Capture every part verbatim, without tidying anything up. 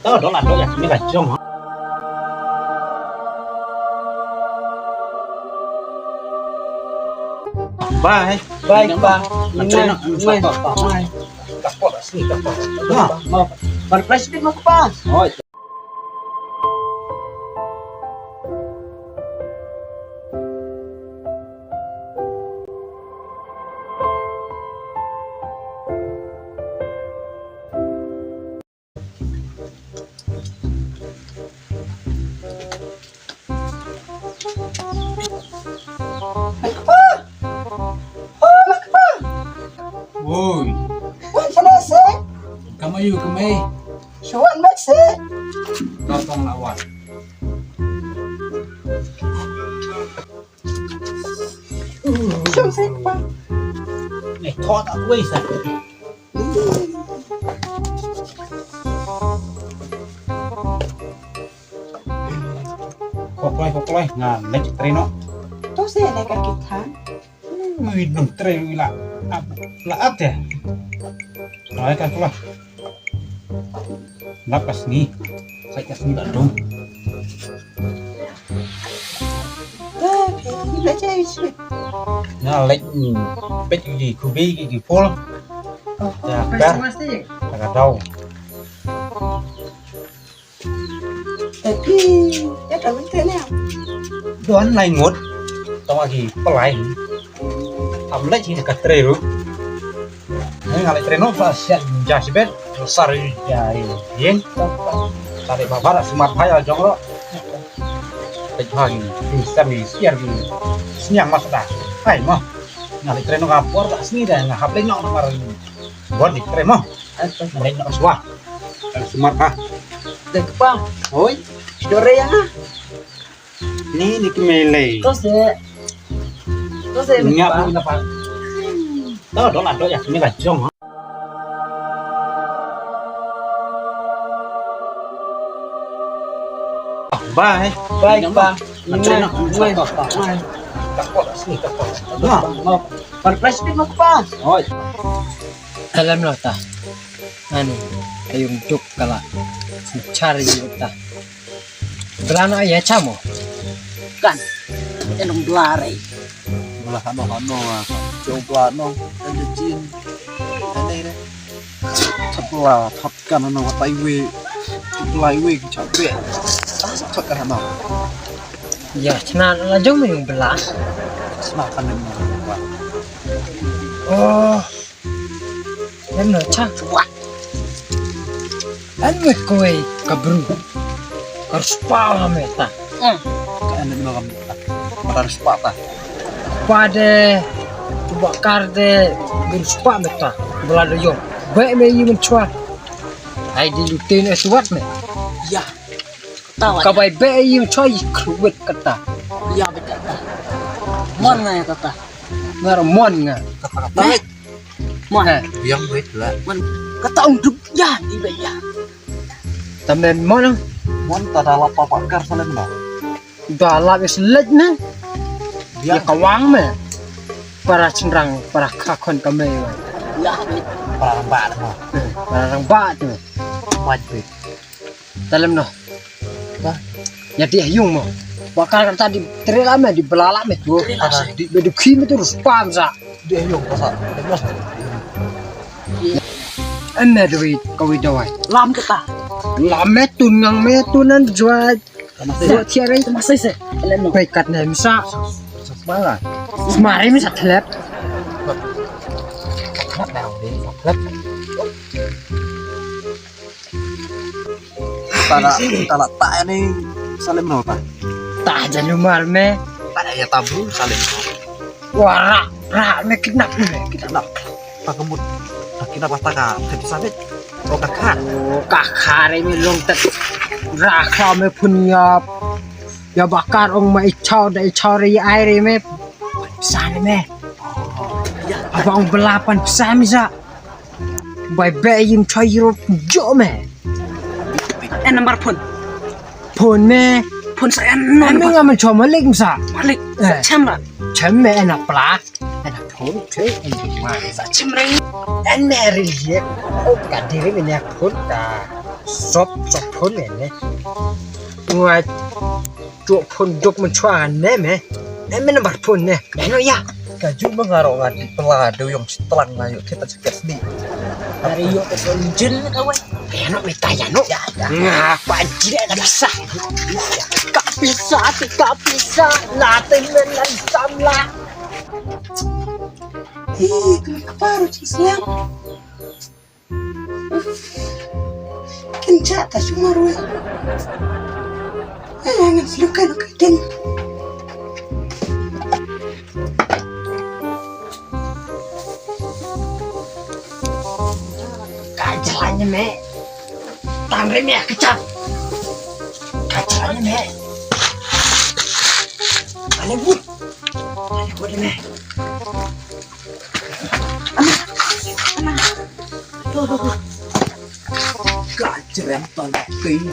To, dol la dol ya, ni la jong. Bye. Bye, pa. Bye. Bye. Bye. Bye. Bye. Bye. Bye. Woi. Wan sana se. Kamai ïu kamai. Shuan mek se. Ka tong lawan. Shuan se pa. Ni thot aku wei sa. Kokloi kokloi nga lek treno. To se ne ka kithan. Ui, nong tre ui la ap, la ap te. Ai ka kula. Nap ka sngi. Sai ka sngi la dong. Tapi ni la jai sih. Na lek, mm, pet ki kubi ki ki pol. Oh, ya, ber. Ka dau. Tapi ya ka bente ne. Don lai ngut. Tong agi pelai. Am lai sini ka tre ru. Ni ngalai tre no sa siat jas bet. Sar ya yen. Tadi babar semat hai jong ro. Pet hai. Bisa ni siar ni. Siniang mas dah. Hai mah. Ngalai tre no ka por tak sini dah ngahap lai no mar. Bon di tre mo. Ngalai no ka suah. Kan semat ha. Dek pa. Oi. Dore ya. Ni ni ki mele. To se. To se. Ngap ni pa. To dol la dol ya ni ka jong ha. Bye. Bye pa. Bye. Bye. Bye. Ka por sini ka por. Bye. Bye. Bye. Bye. Bye. Bye. Oi. Alam lo ta. Ani, ayung tuk kala. Char yu ta. Bla no ya chamo. Kan. Enong bla re. Bla hano hano ah. Jo bla no. Kan jin. Kan re. Chapla thot kan hano tai we. Chapla we chabe. Thot kan hano. Ya, chna la jong me yung bla. Chna kan me yung bla. Oh. Em no cha. Em me koi ka bru. Ka spa me ta. Ka em no ka bru. Ka spa ta. Pa de. Ba kar de. Bru spa me ta. Bla do yo. Be me yi men chwa. Ai di lutin es wat me. Ya. Ka bai be yi men chwa yi kruwet kata. Ya be kata. Mon nga ya kata. Ngar mon nga. Kata kata. Mon. Biang wit la. Mon. Kata ung duk ya di ba ya. Tamen mon. Mon ta da la pa pa kar salen no. Da la is lej ne. Biang. Ya kawang me. Para chenrang para kakon kame. Ya. Para rang ba mo. Para rang ba tu. Wajib. Talem no. Ba. Ya di yung mo. Bakal kata di trela me di belala me tu. Di beduki me tu ruspam sa. Di yung kasa. Em me doi kawai doi. Lam kita. Lam me tu ngang me tu nan juat. Buat tiara itu masih se. Talem no. Pekat ne misa. Semara. Semara misa telep. Telep. Tala tala ta ni salim no ta. Ta jan umar me. Ta ya tabu salim no. Wara ra me kidnap me kidnap. Ta kemut. Ta kidnap ta ka. Tapi sabit. Oh ka kha. Oh ka kha re me long tet. Ra kha me pun ya. Ya bakar ong ma ichau da ichau re ai re me. Sa ne me. Apa ong belapan sa me sa. Bai be yim choi yiro jo me. En number phone. Phone me. Phone sa en no. Em nga man choi malik sa. Malik. Eh. Chem la. Chem me en apla. En phone che en ma sa chem re. En me re ye. O ka dire me ne phone ka. Sop, sop phone ne. Nga chok phone dok mynchwa ne me. Ne me number phone ne. Ne no ya. Ka ju ma nga ro nga di pela de yong chi tlang na yo kita chi kes ni. Dari yo ke son jin ka wai. Ya no me ta ya no. Ya, ya. Nga pa jire ka bisa. Ka bisa, ka bisa. La te men la sam la. Hei, kenapa harus Islam? Kin cha ta shu marwei. Ai ngan shu kan ka ken. Ka jalan ni me. Tang re me ka chap. Ka jalan ni me. Bollywood. Bollywood ni me. Ka jrem ton ping.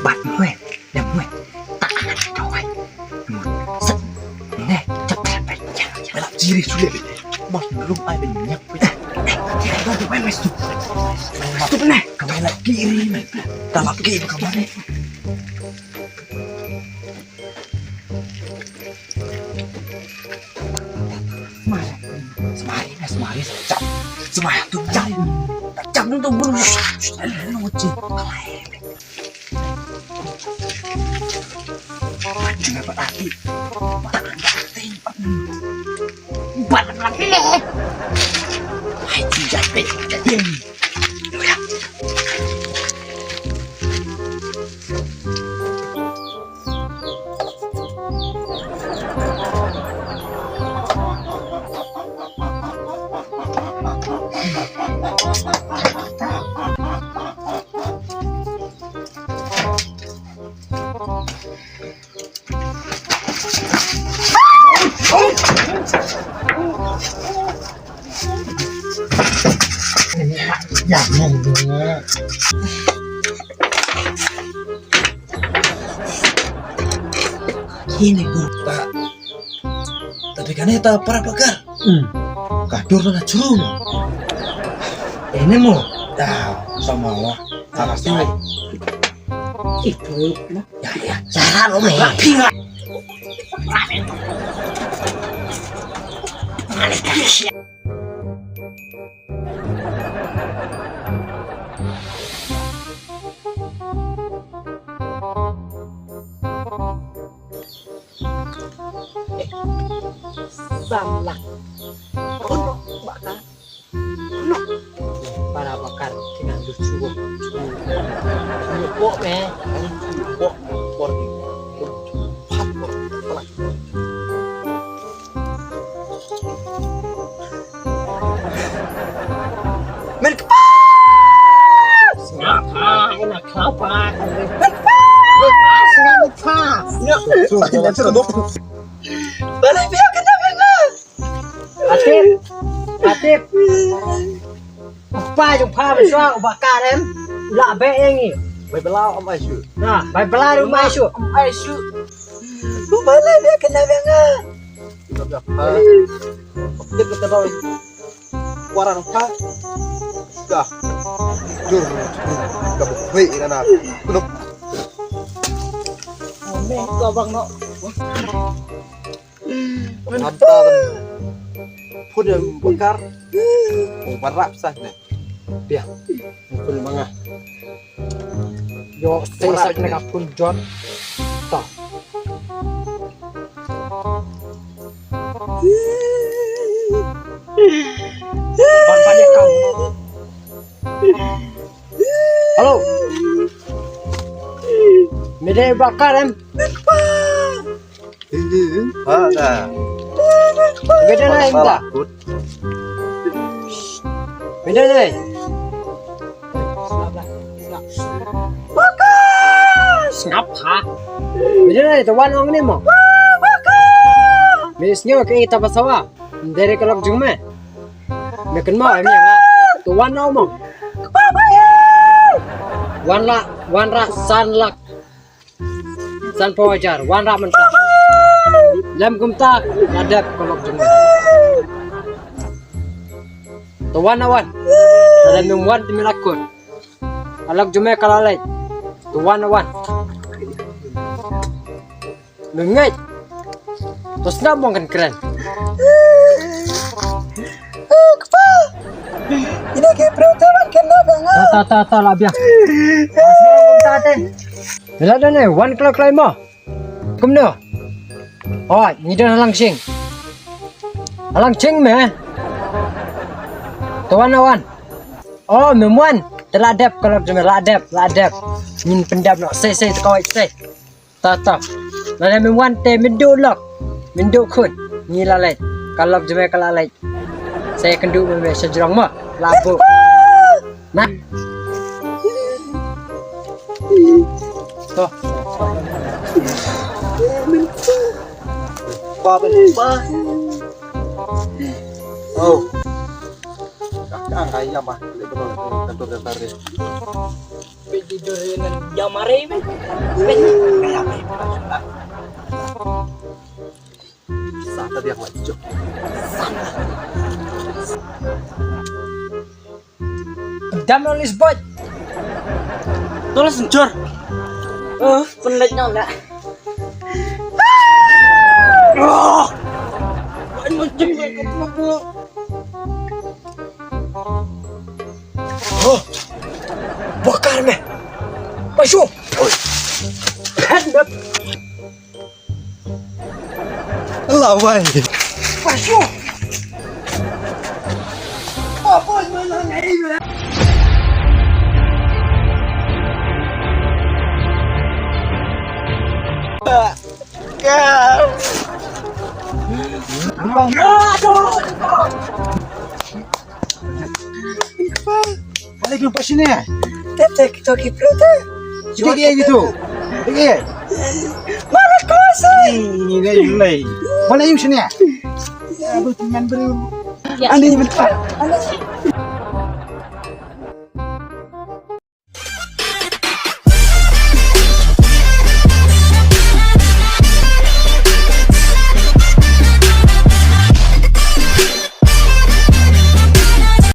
Bat mwe, mwe. Sat. Ne, chap, chap, chap, chap. Bala jiri sulit. Mas ngerum ai ben nyak. Mai, mai, stop. Stop ne. Kamai lagi ri, mai. Dalam game kamai. Semari, semari, semari, jam. Semari tu jam. Jam tu buru. Lu cik. Maju dapat hati. Dapat hati. Dapat hati. Hai, tidak, tidak. Kine group ta. Tapi kane ta para pakar. Hmm. Ka dur na churu. Ene mo. Da, sama wa. Sama sai. Itu na. Ya, ya. Cara lo me. Pinga. Samla. Kono bakar. Kono. Para bakar kina lucu. Lucu kok me. Lucu kok. Por di. Pat por. Pelak. Men kpa! Sngap ha, ina kpa. Men kpa! Sngap kpa. Ya. Balei phi ïa kane phi nga? Atip. Atip. Kpa jong pha ba shuwa u bakar em. La be eng i. Bai bla am ai shu. Na, bai bla ru mai shu. Am ai shu. Balei phi ïa kane phi nga? Tip kata ba waran pa. Dah. Jur. Ka buk hei ina na. Kunuk. Ame ka bang no. Hanta ban. Pun yang bakar. Barap sah ne. Dia. Pun manga. Yo, sai sak na ka phone John. Ta. Ban ban ya kau. Hello. Me dei bakar em. Ha ka. Beda na em ta. Beda na. Sngap ha. Beda na to wan ong ni mo. Me sngew ke ita pasawa. Dari kelok jung me. Me ken mau em ya. To wan ong mo. Wan la, wan ra san lak. San phew hajar, wan rah mynta. Lem kumta, la dep ka lok jong me. To wan, wan. Lada mem wan te me la kut. Ka lok jong me ka la leit. To wan, wan. Me ngeit. To sngap mong kan kren. Kpa. Ine ki briew te wan kidnap ïa nga. Ta, ta, ta, ta, la biang. Ta te. Lada ne, wan kloi kloi mo. Kumno? Oh, ngi don ha Langsing. Ha Langsing me. To wan, wan. Oh, mem wan. Te la dep ka lok jong me, la dep, la dep. Ngin pyndep noh, sei, sei, te kawei, sei. Ta, ta. Lada mem wan te mynduh lok. Mynduh khun. Ngi la leit. Ka lok jong me ka la leit. Sa ïakynduh bad me sha jrong mo. La buh. Na. To. Ba, ba, ba. Oh. Ka, ka, ka, ïa ma. Ka, ka, ka, ka, ka, ka, ka. Peit ki dur ïa ngan ïa marei me. Peit. Sa ta biang la jok. Dam no lis bot. Tolos njor. Oh, pynlait nong na. Oh. Ano jing ko ko. Oh. Bakar me. Pasyo. Lawai. Pasyo. Apa mana ngai? Balik lu pas sini. Tep tep kita ki pro ta. Kita ke gitu. Kita ke. Mana kuasa? Ini deh mulai. Mana yuk sini? Ya, betul main beri. Ani bentar. Ani.